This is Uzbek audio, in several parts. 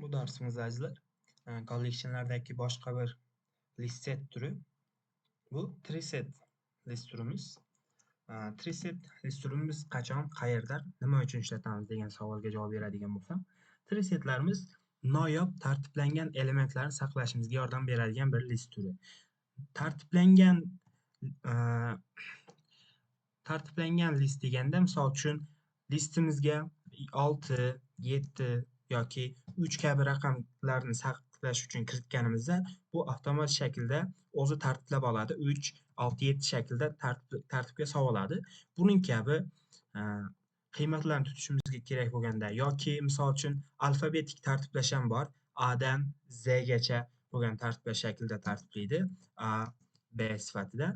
Bu darsimizda azizlar, collectionlardagi boshqa bir list set turi bu TreeSet list turimiz. TreeSet list turimiz qachon, qayerda, nima uchun ishlatamiz degan savolga javob beradigan bo'lsam, TreeSetlarimiz noyob tartiblangan elementlarni saqlashimizga yordam beradigan bir list turi. Tartiblangan list deganda, misol uchun, listimizga 6, 7 yoki 3 kabi raqamlarni saqlash uchun kiritganimizda bu avtomat shaklda o'zi tartiblab oladi. 3, 6, 7 shaklda tartibga soladi. Buning kabi qiymatlarni tutishimizga kerak bo'lganda yoki misol uchun alfabetik tartiblash ham bor. A dan Z gacha bo'lgan tartiblash shaklda tartiblaydi. A, B sifatida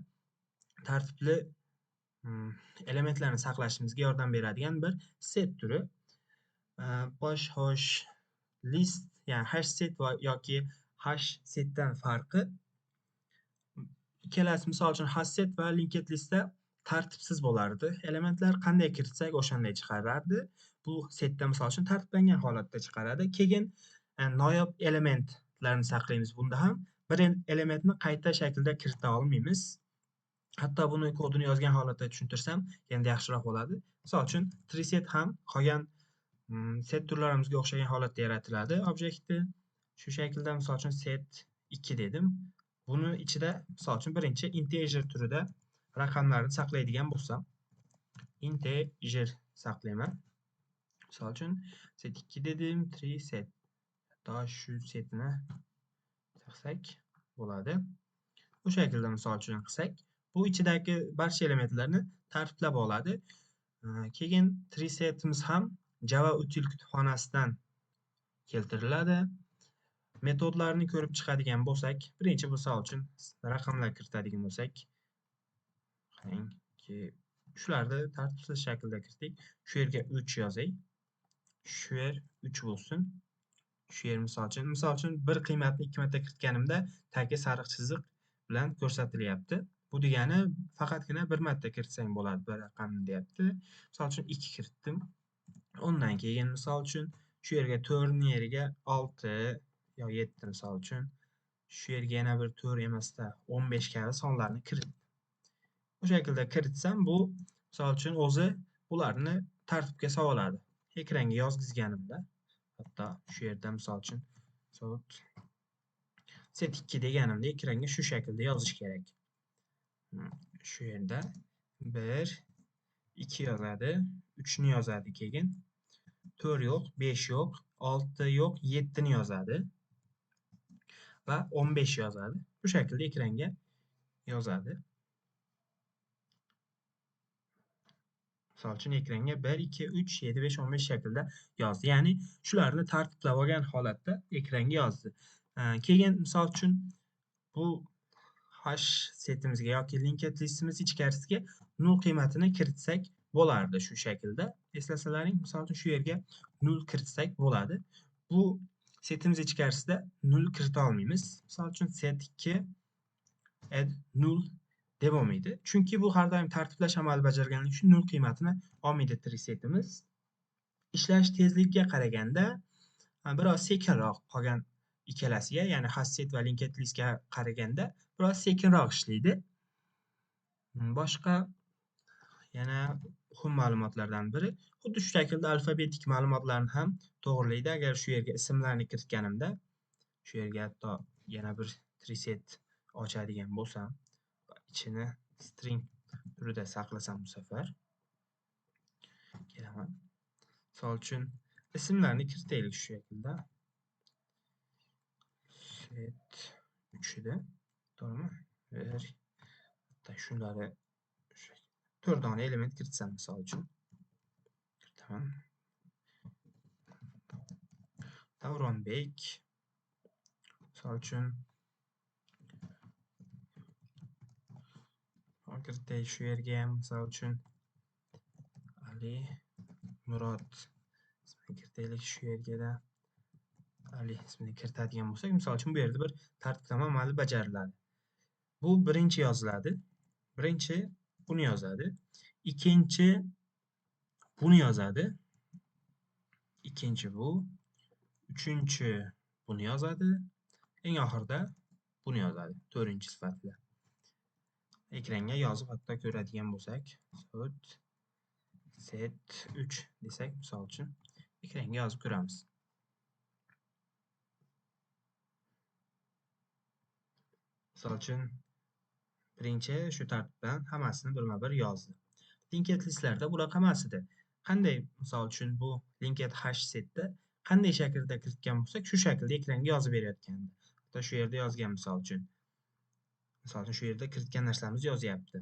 tartibli elementlarni saqlashimizga yordam beradigan bir set turi. Bosh xo'sh list, ya'ni hash set va yoki hash setdan farqi ikkalasi, misol uchun hash set va linked listda tartibsiz bo'lardi. Elementlar qanday kiritsak o'shanday chiqarardi. Bu setda misol uchun tartiblangan holatda chiqaradi. Keyin noyob elementlarni saqlaymiz. Bunda ham bir elementni qayta shaklda kirita olmaymiz. Hatto buni kodini yozgan holatda tushuntirsam yanada yaxshiroq bo'ladi. Misol uchun TreeSet ham qolgan set turlarimizga o'xshagan holatda yaratiladi obyektni. Shu shaklda misol uchun set 2 dedim. Buni ichida misol uchun birinchi integer turida raqamlarni saqlaydigan bo'lsam, integer saqlayman. Misol uchun set 2 dedim, TreeSet. Hatto shu setni saqlasak bo'ladi. Bu shaklda misol uchun qilsak, bu ichidagi barcha elementlarni tartiblab oladi. Keyin TreeSetimiz ham Java util kutubxonasidan keltiriladi. Metodlarni ko'rib chiqadigan bo'lsak, birinchi misol uchun raqamlar kiritadigan bo'lsak, qarangki, shularni tartibsiz shaklda kiritdik. Shu yerga 3 yozay. Shu yer 3 bo'lsin. Shu yer misol uchun bir qiymatni 2 marta kiritganimda tagi sariq chiziq bilan ko'rsatilyapti. Bu degani faqatgina bir marta kiritsang bo'ladi bir raqamni deyapti. Misol uchun 2 kiritdim. Undan keyin misol uchun shu yerga 4 ning yeriga 6 yo 7 misol uchun shu yerga yana bir 4 emasda 15 kabi sonlarni kiritdim. Bu shaklda kiritsam bu misol uchun o'zi bularni tartibga soladi. Ekranga yozgizganimda hatto shu yerda misol uchun set 2 deganimda ekranga shu shaklda yozish kerak. Shu yerda 1, 2 yozadi, 3 ni yozadi keyin. 4 yo'q, 5 yo'q, 6 yo'q, 7 ni yozadi va 15 yozadi. Bu shaklda ekranga yozadi. Misol uchun ekranga 1, 2, 3, 7, 5, 15 shaklda yozdi. Ya'ni shularni tartiblab olgan holatda ekranga yozdi. Keyin misol uchun bu hash setimizga yoki linked listimiz ichkarisiga null qiymatini kiritsak bo'lardi shu shaklda. Eslasalaring, misol uchun shu yerga null kiritsak bo'ladi. Bu setimiz ichkarisida null kirita olmaymiz. Misol uchun set 2 add null deb olmaydi. Chunki bu har doim tartiblash amali bajarganligi uchun null qiymatini olmaydi TreeSetimiz. Ishlash tezligiga qaraganda biroz sekinroq qolgan ikkalasiga, ya'ni hash set va linked listga qaraganda biroz sekinroq ishlaydi. Boshqa yana muhim ma'lumotlardan biri, xuddi shu shaklda alfabetik ma'lumotlarni ham to'g'rilaydi. Agar shu yerga ismlarni kiritganimda, shu yerga hatto yana bir TreeSet ochadigan bo'lsam, ichini string turida saqlasam bu safar kelaman. Misol uchun ismlarni kiritaylik shu shaklda. Set 3 edi, to'g'rimi? 1, hatto shunlari 4 dona element kiritsam misol uchun kiritaman. Davronbek misol uchun kiritay shu yerga ham misol uchun Ali Murod ismini kiritaylik shu yerga-da. Ali ismini kiritadigan bo'lsak, misol uchun bu yerda bir tartiblama amali bajariladi. Bu birinchi yoziladi. Birinchi buni yozadi. Ikkinchi buni yozadi. Ikkinchi bu. Uchinchi buni yozadi. Eng oxirida buni yozadi, to'rtinchi sifatida. Ekranga yozib hatto ko'radigan bo'lsak, set 3 desak, misol uchun ekranga yozib ko'ramiz. Misol uchun birinchi shu tartib bilan hammasini birma-bir yozdi. Linked listlarda bular emas edi. Qanday, misol uchun bu linked hash setda qanday shaklda kiritgan bo'lsak, shu shaklda ekranga yozib berayotgandi. Hatto shu yerda yozgan misol uchun. Misol uchun shu yerda kiritgan narsamiz yozyapti.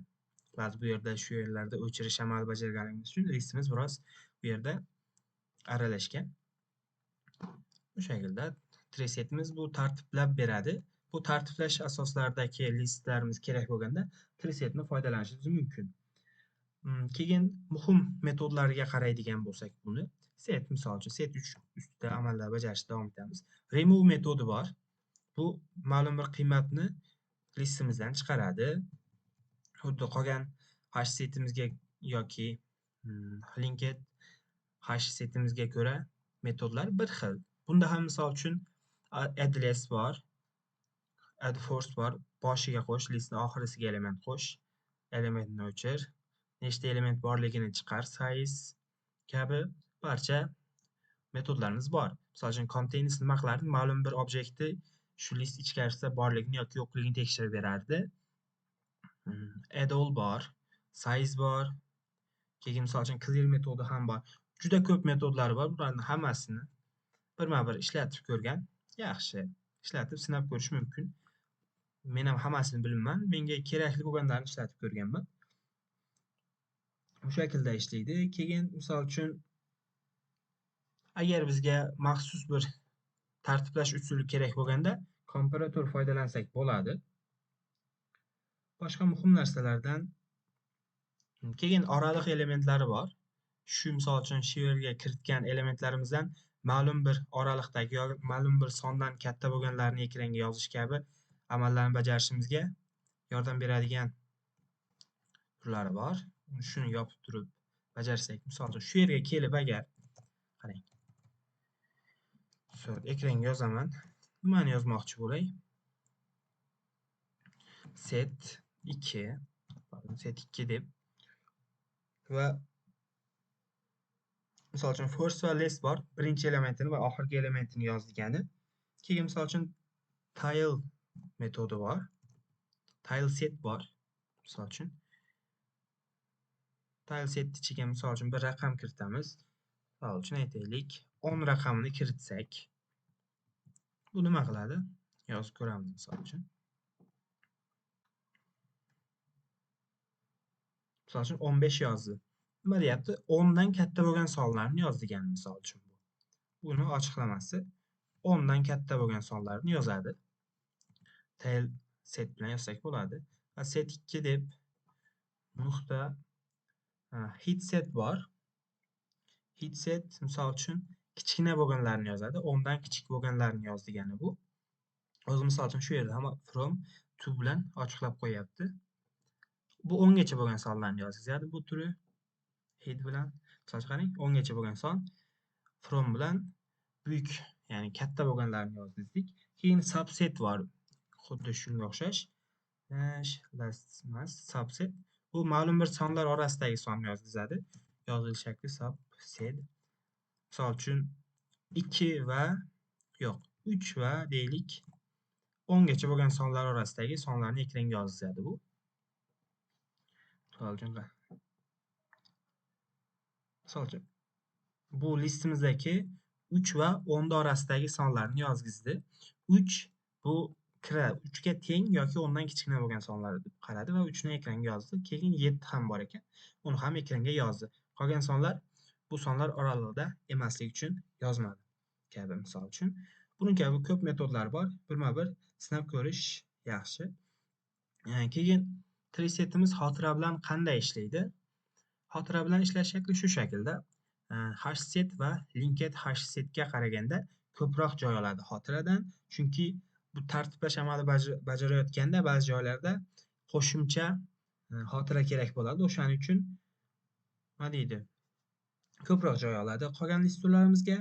Ba'zi bu yerda shu yerlarda o'chirish amali bajarganimiz uchun listimiz biroz bu yerda aralashgan. Bu shaklda TreeSetimiz bu tartiblab beradi. Bu tartiblash asoslaridagi listlarimiz kerak bo'lganda TreeSetni foydalanishimiz mumkin. Keyin muhim metodlarga qaraydigan bo'lsak buni set, misol uchun set 3 ustida amallar bajarishda davom etamiz. Remove metodi bor. Bu ma'lum bir qiymatni listimizdan chiqaradi. Xuddi qolgan hash setimizga yoki linked hash setimizga ko'ra metodlar bir xil. Bunda ham misol uchun add list bor, add force bor, boshiga qo'sh, listni oxirisiga element qo'sh, elementni o'chir, nechta element borligini chiqar, size kabi barcha metodlarimiz bor. Misol uchun contains nima qilardi? Ma'lum bir obyektni shu list ichkarisida borligini yoki yo'qligini tekshirib berardi. Add all bor, size bor, keyin misol uchun clear metodi ham bor. Juda ko'p metodlar bor. Bularning hammasini birma-bir ishlatib ko'rgan yaxshi. Ishlatib sinab ko'rish mumkin. Men ham hammasini bilmayman. Menga kerakli bo'lganlarini ishlatib ko'rganman. Bu shaklda ishlaydi. Keyin misol uchun agar bizga maxsus bir tartiblash usuli kerak bo'lganda komparator foydalansak bo'ladi. Boshqa muhim narsalardan keyin oraliq elementlari bor. Shu misol uchun shu yerga kiritgan elementlarimizdan ma'lum bir oraliqdagi yoki ma'lum bir sondan katta bo'lganlarni ekranga yozish kabi amallarni bajarishimizga yordam beradigan turlari bor. Shuni yopib turib bajarsak, misol uchun shu yerga kelib agar qarang. So'ng ekranga yozaman. Nimani yozmoqchi bo'lay? Set 2, pardon, set 2 deb va misol uchun first va last bor. Birinchi elementini va oxirgi elementini yoz degani. Keyin misol uchun tile metodi bor. Tile set bor. Misol uchun tile set ichiga misol uchun bir raqam kiritamiz. Misol uchun aytaylik 10 raqamini kiritsak, bu nima qiladi? Yozib ko'ramiz misol uchun. Misol uchun 15 yozdi. Nima deyapti? 10 dan katta bo'lgan sonlarni yoz degani misol uchun bu. Buni ochiqlamasi 10 dan katta bo'lgan sonlarni yozadi. Tail set bilan yozsak bo'ladi. Va set 2 deb nuqta hit set bor. Hit set misol uchun kichkina bo'lganlarni yozadi. 10 dan kichik bo'lganlarni yoz degani bu. O'zi misol uchun shu yerda hamma from to bilan ochiqlab qo'yapti. Bu 10 gacha bo'lgan sonlarni yozadi bu turi head bilan. Misol uchun qarang, 10 gacha bo'lgan son from bilan buyuk, ya'ni katta bo'lganlarni yozdik. Keyin subset bor. Xuddi shunga o'xshash. Last emas, subset. Bu ma'lum bir sonlar orasidagi sonni yozadi. Yozilish shakli subset. Misol uchun 2 va yo'q, 3 va deylik 10 gacha bo'lgan sonlar orasidagi sonlarni ekranga yozadi bu. Misol uchun bu listimizdagi 3 va 10 orasidagi sonlarni yozgizdi. 3 bu kiradi, 3 ga teng yoki 10 dan kichkina bo'lgan sonlar deb qaradi va 3 ni ekranga yozdi. Keyin 7 ham bor ekan, uni ham ekranga yozdi. Qolgan sonlar bu sonlar oralig'ida emasligi uchun yozmadi kabi misol uchun. Buning kabi ko'p metodlar bor. Birma-bir sinab ko'rish yaxshi. Keyin TreeSetimiz xotira bilan qanday ishlaydi? Xotira bilan ishlash shakli shu shaklda. Hash set va linked hash setga qaraganda ko'proq joy oladi xotiradan, chunki bu tartiblash amali bajarayotganda ba'zi joylarda qo'shimcha xotira kerak bo'ladi. O'shaning uchun nima deydi? Ko'proq joy oladi qolgan list turlarimizga